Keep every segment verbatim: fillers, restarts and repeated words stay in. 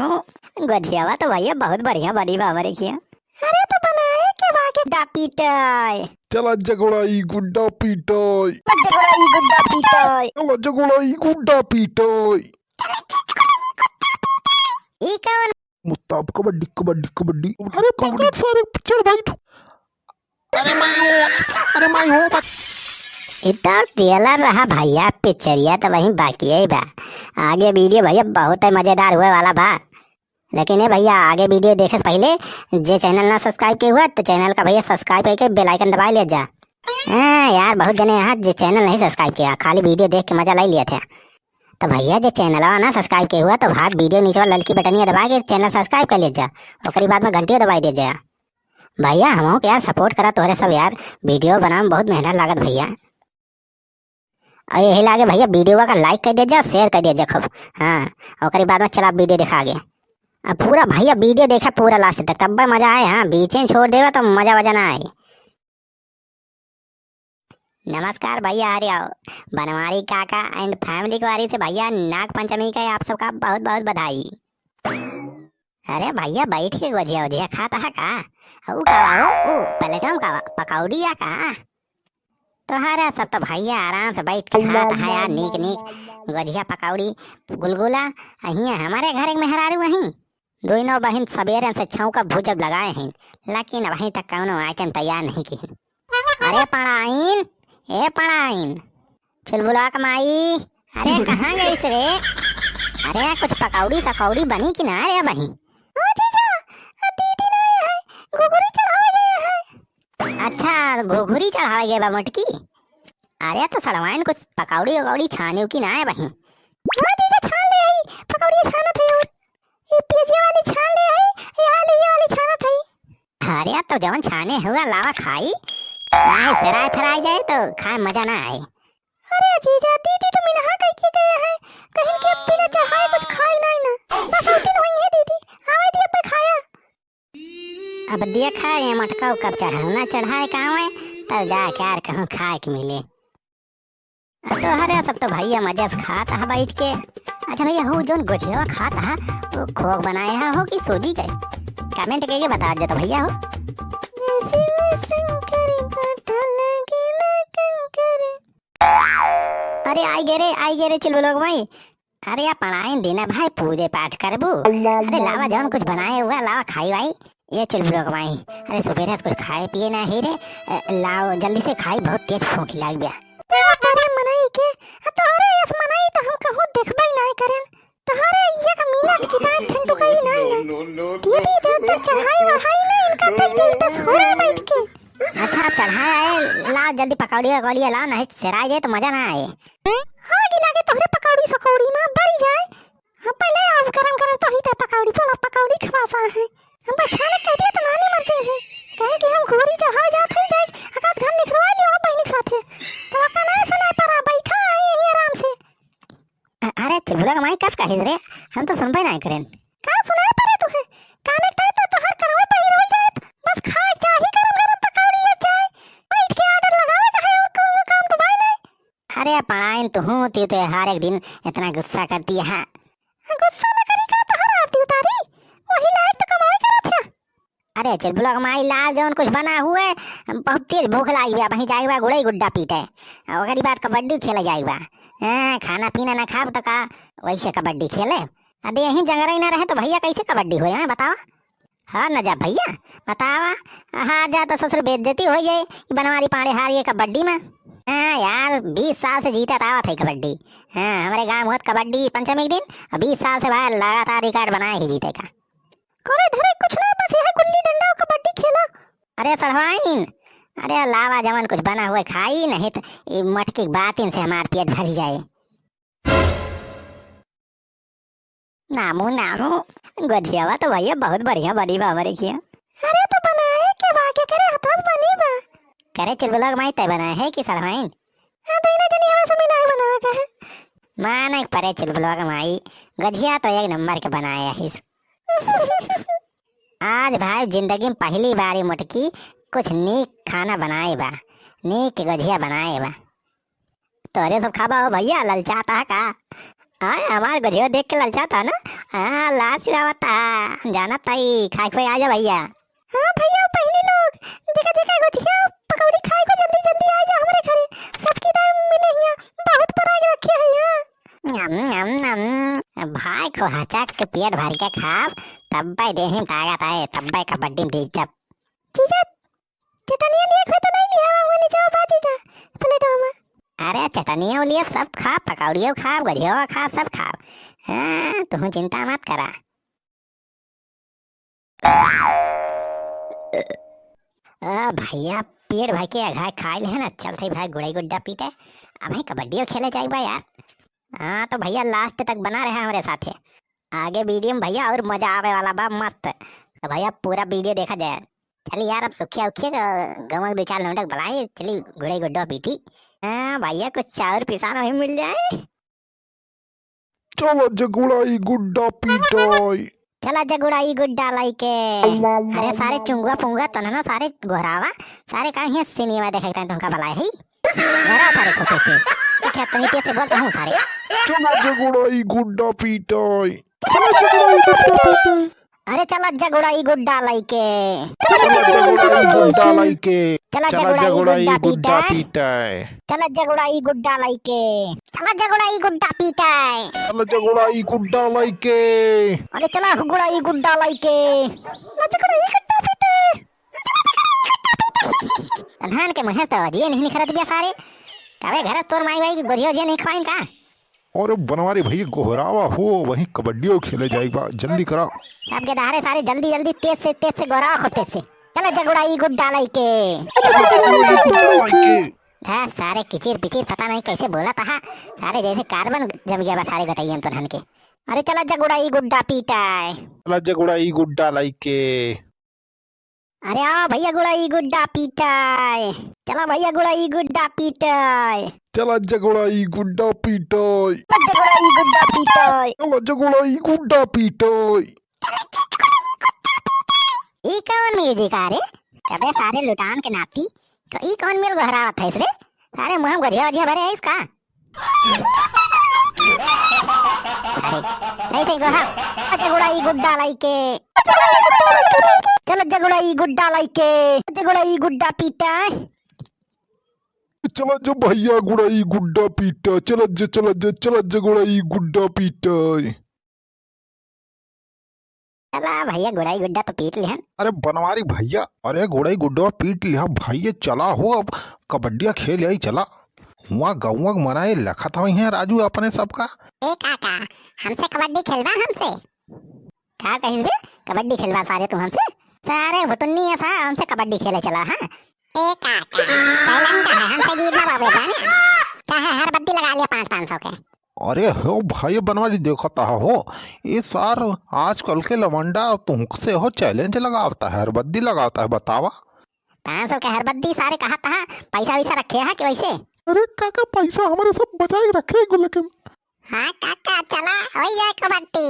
हूँ, गोझियावा तो भैया बहुत बढ़िया बनी बा हमरे खिया। अरे तो बनाए के बा के गुड्डा पीटाए। चला जगोड़ाई गुड्डा पीटाए। चला जगोड़ाई गुड्डा पीटाए। चला जगोड़ाई गुड्डा पीटाए। ई कौन? मुस्ताब कबड्डी, कबड्डी, कबड्डी। अरे पकड़ सारे, चढ़ भाई तू। अरे माई हो, अरे माई हो, बच- इतना trailer रहा भैया, पिक्चरिया तो वहीं बाकी है बा। आगे video भैया बहुत ही मजेदार हुए वाला बा। लेकिन ए भैया, आगे video देखे से पहिले जे channel ना subscribe किए हुआ तो channel का भैया subscribe करके bell icon दबा लिया जा। हाँ यार, बहुत जने यहाँ जे channel नहीं subscribe किया, खाली video देख के मजा ले लिया थे। तो भैया जे channel ना subscribe किए हुआ तो भाग video नीचे वाला ललकी बटनिया दबा के channel subscribe कर लिया जा, ओकरी बाद में घंटियो दबाई दिया जा। भैया हमहू के यार support करा तोहरे सब यार, video बनावे में बहुत मेहनत लागत भैया। और यही लागे भैया video का like कर दिया जा, share कर दिया जा खूब। हाँ, ओकरी बाद में चला video देखा आगे। अब पूरा भैया video देखा पूरा last तक, तब मजा आए। हाँ, बीचे में छोड़ देवा तो मजा वजा ना आए। नमस्कार भैया, अरे आओ, बनवारी काका and family के वारी से भैया नाग पंचमी का आप सबका बहुत बहुत बधाई। अरे भैया बैठ के गोझिया ओझिया खाता है का? ऊ का हो? ऊ प्लेटवा में का बा? पकौड़ी या का? तोहरा सब तो भैया आराम से बैठ के खात है यार, नीक नीक गोझिया पकौड़ी गुलगुला। हियाँ हमारे घर एक मेहरारू वहीं दोनों बहिन सबेरे से छौंका भूजब लगाए हैं, लेकिन अभी तक कौनो item तैयार नहीं की। अरे पड़ाइन, ए पड़ाइन, चुलबुला के माई, अरे कहाँ गइस रे? अरे कुछ पकौड़ी सकौड़ी बनी कि ना रे बहिन? ओ जीजा, आ दीदी ना आए हैं, घुघुरी चढ़ावे गए हैं। अच्छा, घुघुरी चढ़ावे गए बा मोटकी? अरे तो सड़वाइन कुछ पकौड़ी वकौड़ी छानियो कि ना है बहिन? हाँ जीजा, छान ले आई, पकौड़ी छानत है और ये पियजिया वाली छान ले आई, ये आलू ये वाली छानत है। अरे तो जवन छाने हुआ लावा खाई, नाही सेराय फेराय जाए तो खाए मजा ना आए। अरे जीजा, दीदी तो मिनहा कह के गए हैं, कहीं के बिना चढ़ाए कुछ खाई नहीं ना। बस उस दिन वही है दीदी, आवे दिया पे खाया। अब देखा ये मटका कब चढ़ाना चढ़ाए का आवे, तब जाके यार कहूँ खाए के मिले। तोहरे सब तो भैया मजे से खात हा बैठ के। अच्छा भैया, हो जौन गोझियावा खात हा, वो खोख बनाए हा हो कि सोजी गए? Comment करके बता देता भैया हो। जय शिव शंकर, काटा लगे ना कंकर। अरे आई गे रे, आई गे रे चुलबुलो के माई। अरे या पड़ाइन दीना भाई, पूजे पाठ करबू? अरे लावा जौन कुछ बनाए हुआ लावा खाई वाई। ये चुलबुलो के माई, अरे सुबेरे से कुछ खाए पिए ना ही रे। अ, लाओ जल्दी से खाई, बहुत तेज भूख लाग गया। अरे मनई के, आ तोहरे यस मनई तो हम कहूँ देखबे ना करें। तोहरे ये का मिनट की दांत ठंडू कहीं ना ना। ये भी देर तक चढ़ाई वढ़ाई ना इनका तक देर तक हो रहा बैठ के। अच्छा आप चढ़ाए आए, लाओ जल्दी पकौड़ी वकौड़ी लाओ, नहीं सेराई जाए तो मजा ना आए। आगी लागे तोहरे पकौड़ी सकौड़ी में बरी जाए। हम पहले अब गरम गरम तो ही ते पकौड़ी, पोला पकौड़ी खवासा है। हम बस छाने कह दिया तो नानी मर जाए है। कहे कि हम घोड़ी चढ़ावे जात है, जाए अकात घर निखरवा लियो बहिनी के साथे। तो अपन ऐसे ना परा बैठा है यही आराम से। अ-, अरे चुलबुला के माई कब कहिस रे? हम तो सुनबे ना करें। का सुनाए परे तुहे? काने तय तो तोहर करवे बहिर हो जाए। बस खाए चाही गरम गरम पकौड़ी या चाय। बैठ के order लगावे का है और कोनो काम तो बाय नहीं। अरे पड़ाइन, तू हूँ ती तो हर एक दिन इतना गुस्सा करती है। गुस्सा न करी का, तोहर आरती उतारी, वही लायक तो कमाई करत है। अरे चुलबुला के माई, लाव जौन कुछ बना हुए, बहुत तेज भूख लागी बा, वहीं जाई बा गुड़ई गुड्डा पीटे, आ ओकरी बाद कबड्डी खेले जाई बा। हाँ, खाना पीना ना खाब तो का वैसे कबड्डी खेले? अरे यहीं जंगरई ना रहे तो भैया कैसे कबड्डी होए, हाँ बतावा? हाँ न जा भैया, बतावा। हाँ जा तो ससुर बेइज्जती हो जाए, बनवारी पाड़े हार ये कबड्डी में। हाँ यार, बीस साल से जीतत आवत है कबड्डी। हाँ, हमारे गांव होत कबड्डी पंचमी के दिन, अब बीस साल से भाई लगातार record बनाए ही जीते का। करे धरे कुछ ना, बस यह गुल्ली डंडा और कबड्डी खेला। अरे सड़वाइन, अरे लावा जवन कुछ बना हुए खाई, नहीं तो ये मटकी के बातिन से हमार पेट भर जाए। नामू, नामू, गोझियावा तो भैया बहुत बढ़िया बनी बा हमरे खिया। अरे तो बनाए के बा, के करे हथस बनी बा? करे चुलबुला के माई तय बनाए है कि सड़वाइन? हाँ, दोनों जनी हमें से मिलाए बनावे का है। माने परे चुलबुला के माई, गोझिया तो एक नंबर के बनाए आहिस। आज भाई जिंदगी में पहली बार ही मोटकी कुछ नीक खाना बनाए बा, नीक गोझिया बनाए बा। तोरे सब खाबा हो भैया, ललचाता है का? आय, हमार गोझियो देख के ललचात ह ना? हाँ, लार चुआवत ह। जानत हई, खाए खुए आ जा भइया। हाँ भइया, बहिनी लोग, देखा, देखा, गोझिया पकौड़ी खाए को जल्दी, जल्दी आ जा हमरे घरे। सबकी दाई मिले हियाँ, बहुत बना के रखे हैं यहाँ। नम, नम, नम। भाई को हचक से पेट भर के खाब, तब्बे देही में ताकत आए, तब्बे कबड्डी में जीत जाब। जीजा, चटनिया लिए खोए तो नहीं लिया, वो नीचे बा जीजा, प्लेटवा में। अरे चटनिया लिए सब खाब, पकौड़ियो खाब, गोझियो खाब, सब खाब। हाँ, तुहूँ चिंता मत करा। आ भइया, पेट भर के अघाय खाए लेहे ना, चलत हई भाई गुड़ई गुड्डा पीटे। अबहीं कबड्डियो खेले जाए बा यार। हाँ तो भइया, last तक बना रहे हमरे साथे। आगे video में भइया और मजा आवे वाला बा मस्त। तो भइया पूरा video देखा जाए। चली यार, अब सुखिया उखिया ग-, गंवा के दो चार लौंडा के बुलाई, चली गुड़ई गुड्डा पीटी। हाँ भइया, कुछ चाउर पिसान वहीं मिल जाए। चला जगुड़ाई गुड्डा पीटाई। चला जगुड़ाई गुड्डा लइके। अरे सारे चुंगुआ पुंगुआ तननो सारे गोहरावा, सारे का हियाँ सिनेमा देखे के तुमका बुलाए है। गोहरा सारे खोटे से। ठीक है, तनी तेज से बोलता हूँ सारे। चला जगुड़ाई गुड्डा पीटाई। चला जगुड़ाई गुड्डा पीटाई। अरे चला जगुड़ाई गुड्डा लइके। चला जगुड़ाई गुड्डा लइके। चला जगुड़ाई गुड्डा पीटाए। चला जगुड़ाई गुड्डा लइके। चला जगुड़ाई गुड्डा पीटाए। चला जगुड़ाई गुड्डा लइके। अरे चला गुड़ाई गुड्डा लइके। चला जगुड़ाई गुड्डा पीटाए। धान के मुँहे तो जिए नहीं निखरत बिया सारे। कबे घर तोर माई बाई के गोझियो जिए नहीं खवाइन का? अरे बनवारी भइया गोहरावा हो, वहीं कबड्डियो खेले जाए बा, जल्दी करा। अब गेदहरे सारे जल्दी जल्दी तेज से तेज से गोहरावा, खूब तेज से। चला जगुड़ाई गुड्डा लइके। हाँ, सारे किचिर पिचिर पता नहीं कैसे बोलत ह। सारे जैसे कार्बन जम गया बा सारे गटैया में तो धन के। अरे चला जगुड़ाई गुड्डा पीटाए। चला जगुड़ाई गुड्डा लइके। अरे आओ भइया गुड़ाई गुड्डा पीटाए। चला भइया गुड़ाई गुड्डा पीटाए। चला जगुड़ाई गुड्डा पीटाए। चला जगुड़ाई गुड्डा पीटाए। चला जगुड़ाई गुड्डा पीटाए। ई कौन music आ रे? अबे सारे लुटान के नाती, तो ई कौन मेल गोहरावत है रे? सारे मुँह में गोझिया वोझिया भरे है इसका? अरे, सही, सही गोहराव। चला जगुड़ाई गुड्डा लइके। चला जगुड़ाई गुड्डा लइके। जगुड़ाई गुड्डा पीटा। चला जा भइया गुड़ाई गुड्डा पीटा। चला जा, चला जा, चला जा गुड़ाई गुड्डा पीटा। चला भइया, गुड़ाई गुड्डा तो पीट लिहन। अरे बनवारी भइया, अरे गुड़ाई गुड्डा पीट लिहा भइया, चला हो अब कबड्डिया खेल आई, चला। हुआ गौवा के मनाए लखत हवई हैं राजू अपने सबका। ए काका, हमसे कबड्डी खेलबा हमसे? का कहिस बे? कबड्डी खेलबा सारे तू हमसे? सारे भुटुन्नी है सा, हमसे कबड्डी खेले चला, हाँ? ए काका, चैलेंज का है, हमसे जीत ना पावे जाने। चाहे हर बत्ती लगा लिया पाँच पाँच सौ के। अरे हो भाई बनवारी, देखत ह हो, ई सार आजकल के लवंडा तुमसे हो चैलेंज लगावता है, हरबद्दी लगावता है, बतावा। पाँच सौ के हरबद्दी सारे कहत ह, पैसा वैसा रखे ह कि वैसे? अरे काका, पैसा हमरे सब बचाए के रखे हैं गुल्लक में। हाँ काका, चला, होई जाए कबड्डी।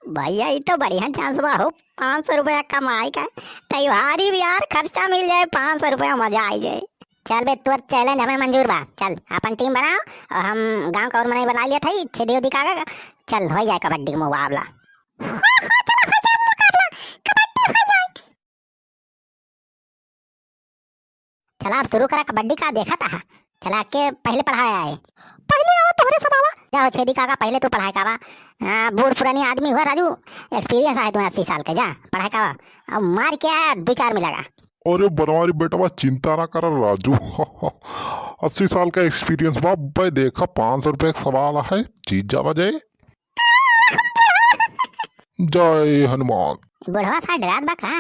भइया, ई तो बढ़िया चांस बा हो, पाँच सौ रुपया कमाई का, त्योहारी भी यार खर्चा मिल जाए, पाँच सौ रुपया मजा आई जाए। चल बे, तोर चैलेंज हमें मंजूर बा। चल, आपन टीम बनाओ और हम गांव का और मनई बना लिया था, छेदी उदी का, चल, हो जाए कबड्डी का मुकाबला। चला, अब शुरू करा कबड्डी का, देखत ह। चला, के पहले पढ़ाए आए? पहले आवा, तोहरे सब आवा। जाओ छेदी काका, पहले तू पढ़ाए का बा। हाँ, बूढ़ पुरानी आदमी हुआ राजू, experience आहे तुम्हें अस्सी साल के, जा पढ़ाए का बा। अब मार के आया, दो चार मिलेगा। अरे बनवारी बेटवा, चिंता ना कर राजू। अस्सी साल का experience बा। भाई देखा, पाँच सौ रुपया का सवाल है, जीत जावा जाए। जय हनुमान। बुढ़वा सार डरात बा का?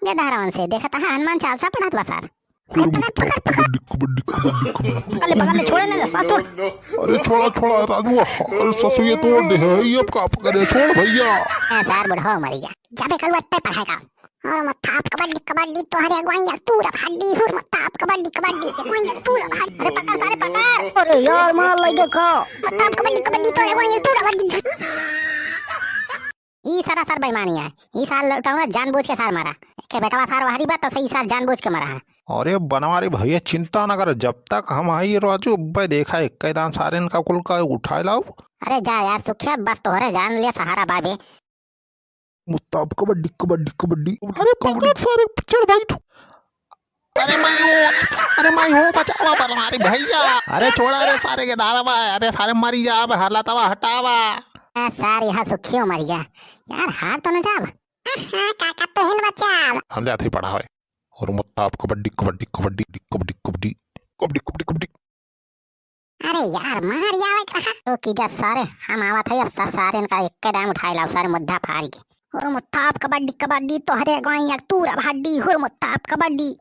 गेदहरावन से देखत ह हनुमान चालीसा पढ़त बा सार। अरे पकड़, पकड़, पकड़। कबड्डी, कबड्डी, कबड्डी, कबड्डी। पकड़ ले, पकड़ ले, छोड़े ना, सार छोड़। अरे छोड़ा, छोड़ा, राजू, अरे ससुए तोड़ दे है, ये अब का पकड़े, छोड़ भइया। ए, सार बुढ़वा मर गया। जाबे कल वत्ते पढ़ाई का। और मत्था आप कबड्डी, कबड्डी, तोहरे अगुवाई या तू रफ हड्डी, हुर मत्था आप कबड्डी, कबड्डी, अगुवाई या तू रफ हड्डी। अरे पकड़ सारे, पकड़। अरे यार, मार लगे खा। मत्था आप कबड्डी, कबड्डी, तोहरे अगुवाई या तू रफ हड्डी। ई सरासर बेईमानी है। ई सार लौटाऊ ना, जानबूझ के सार मारा। एके बेटवा सार बाहरी बा, तो सही सार जानबूझ के मारा है। अरे बनवारी भइया, चिंता ना कर, जब तक हम हई राजू, अब्बे देखा, एक दाम सारे इनका कुल का उठाए लाओ। अरे जा यार सुखिया, बस तोहरे जान लिया सहारा बाबे। मुत्ताब कबड्डी, कबड्डी, कबड्डी। अरे कबड्डी। पकड़ सारे, चढ़ भाई तू। अरे माई हो, अरे माई हो, बचावा पर हमारी भैया। अरे छोड़ा रे सारे के दारा बा, अरे सारे मरी जा, अब हालतवा हटावा। ए, सारे यहाँ सुखियो मर गया। यार हार तो न जाब। हाँ, काका तो हिन बचाब। हम जाते ही पढ़ावे। और मुत्ताब कबड्डी, कबड्डी, कबड्डी, कबड्डी, कबड्डी, कबड्डी, कबड्डी, कबड्डी। अरे यार, मार आवे कहा। रुकी जा सारे, हम आवत है, अब सा-, सारे इनका एक दाम उठाए लाओ, सारे मुद्दा फाड़ के। हुर मुत्ताब कबड्डी कबड्डी, तोहरे गोई एक तूर अब हड्डी, हुर मुत्ताब कबड्डी।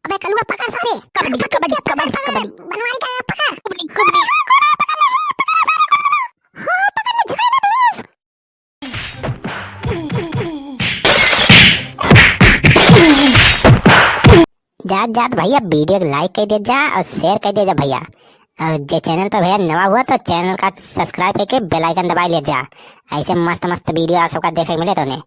अबे कलुआ पकड़ सारे। कबड्डी, पकड़, कबड्डी, पकड़, कबड्डी, पकड़, कबड्डी। बनवारी का पकड़। कबड्डी, कबड्डी। हाँ, पकड़ ले, झाड़ दे। जात जात भैया video को like कर दे जा और share कर दे जा भैया। और जे channel पर भैया नवा हुआ तो channel का subscribe करके bell icon दबा ले जा। ऐसे मस्त मस्त video आप सबका देखे के मिले तो उन्हें।